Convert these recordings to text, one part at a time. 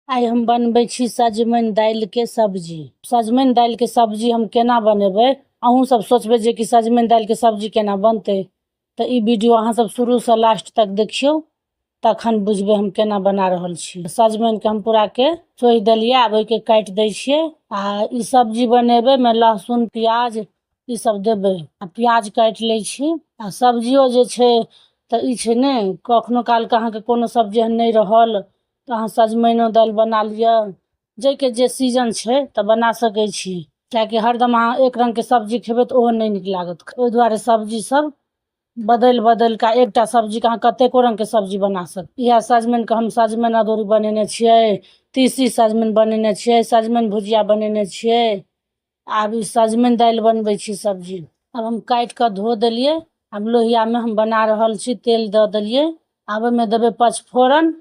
आइ हम बनबै छी सजमनि दालिके सब्जी। सजमनि दालिके सब्जी हम केना बनेबै, अहूँ सब सोचबै जे कि सजमनि दालिके सब्जी केना बनतै। तऽ ई वीडियो अहाँ सब शुरूसँ लास्ट तक देखियौ, तखन बुझबै हम केना बना रहल छी। सजमनिके हम पूराके सोहि देलियै, आब ओहिके काटि दै छियै। आ ई सब्जी बनेबैमे लहसुन प्याज ई सब देबै। आ प्याज काटि लै छी। आ सब्जियो जे छै तऽ ई छै ने, कखनो कालके अहाँके कोनो सब्जी एहन नहि रहल तऽ अहाँ सजमनिओ दालि बना लिअ, जाहिके जे सीजन छै तऽ बना सकै छी। किएकि हरदम अहाँ एक रङ्गके सब्जी खेबै तऽ ओहो नहि नीक लागत। ओहि दुआरे सब्जी सब बदलि बदलि कऽ एकटा सब्जीके अहाँ कतेको रङ्गके सब्जी बना सकै। इएह सजमनिके हम सजमनि अदौरी बनेने छियै, तीसी सजमनि बनेने छियै, सजमनि भुजिया बनेने छियै। आब ई सजमनि दालि बनबै छी सब्जी। आब हम काटि कऽ धो देलियै। आब लोहियामे हम बना रहल छी, तेल दऽ देलियै। आब ओहिमे देबै पचफोरन।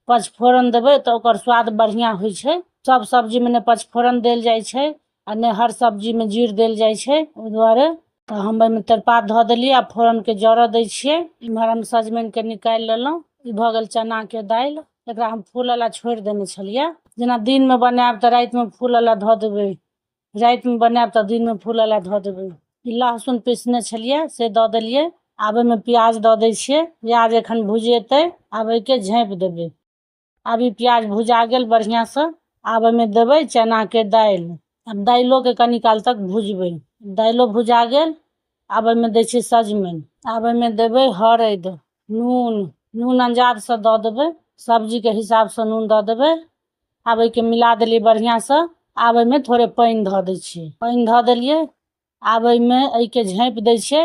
पचफोरन देबै तऽ ओकर स्वाद बढ़िआँ होइ छै। सब सब्जीमे नहि पचफोरन देल जाइ छै आ नहि हर सब्जीमे जीर देल जाइ छै, ओहि दुआरे तऽ हम ओहिमे तेजपात धऽ देलियै आ फोरनके जरऽ दै छियै। इम्हर हम सजमनिके निकालि लेलहुँ। ई भऽ गेल चनाके दालि। एकरा हम फूलऽ लए छोड़ि देने छलियै। जेना दिनमे बनायब तऽ रातिमे फूलऽ लए धऽ देबै, रातिमे बनायब तऽ दिनमे फूलऽ लए धऽ देबै। ई लहसुन पीसने छलियै से दऽ देलियै। आब ओहिमे प्याज दऽ दै छियै। प्याज एखन भुजेतै, आब एहिके झाँपि देबै। आब ई प्याज भुजा गेल बढ़िआँसँ। आब ओहिमे देबै चनाके दालि। आब दालिओके कनी काल तक भुजबै। दालिओ भुजा गेल। आब ओहिमे दै छियै सजमनि। आब ओहिमे देबै हरदि, नून। नून अंदाजसँ दऽ देबै, सब्जीके हिसाबसँ नून दऽ देबै। आब एहिके मिला देलियै बढ़िआँसँ। आब एहिमे थोड़े पानि धऽ दै छियै। पानि धऽ देलियै। आब एहिमे एहिके झाँपि दै छियै।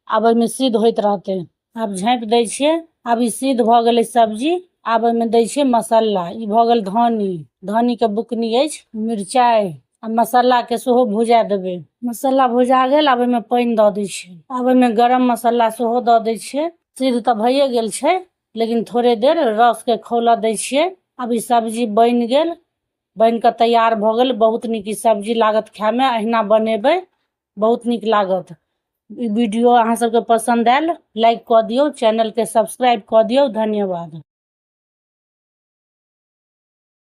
आब एहिमे सिद्ध होइत रहतै। आब झाँपि दै छियै। आब ई सिद्ध भऽ गेलै सब्जी। आब एहिमे दै छियै मसाला। ई भऽ गेल धनी, धनीके बुकनी अछि, मिरचाइ आ मसालाके सेहो भुजा देबै। मसाला भुजा गेल। आब एहिमे पानि दऽ दै छियै। आब एहिमे गरम मसाला सेहो दऽ दै छियै। सिद्ध तऽ भइए गेल छै, लेकिन थोड़े देर रसके खौलऽ दै छियै। आब ई सब्जी बनि गेल, बनि कऽ तैयार भऽ गेल। बहुत नीक ई सब्जी लागत खायमे। अहिना बनेबै, बहुत नीक लागत। ई वीडियो अहाँ सबके पसन्द आयल, लाइक कऽ दियौ, चैनलके सब्सक्राइब कऽ दियौ। धन्यवाद।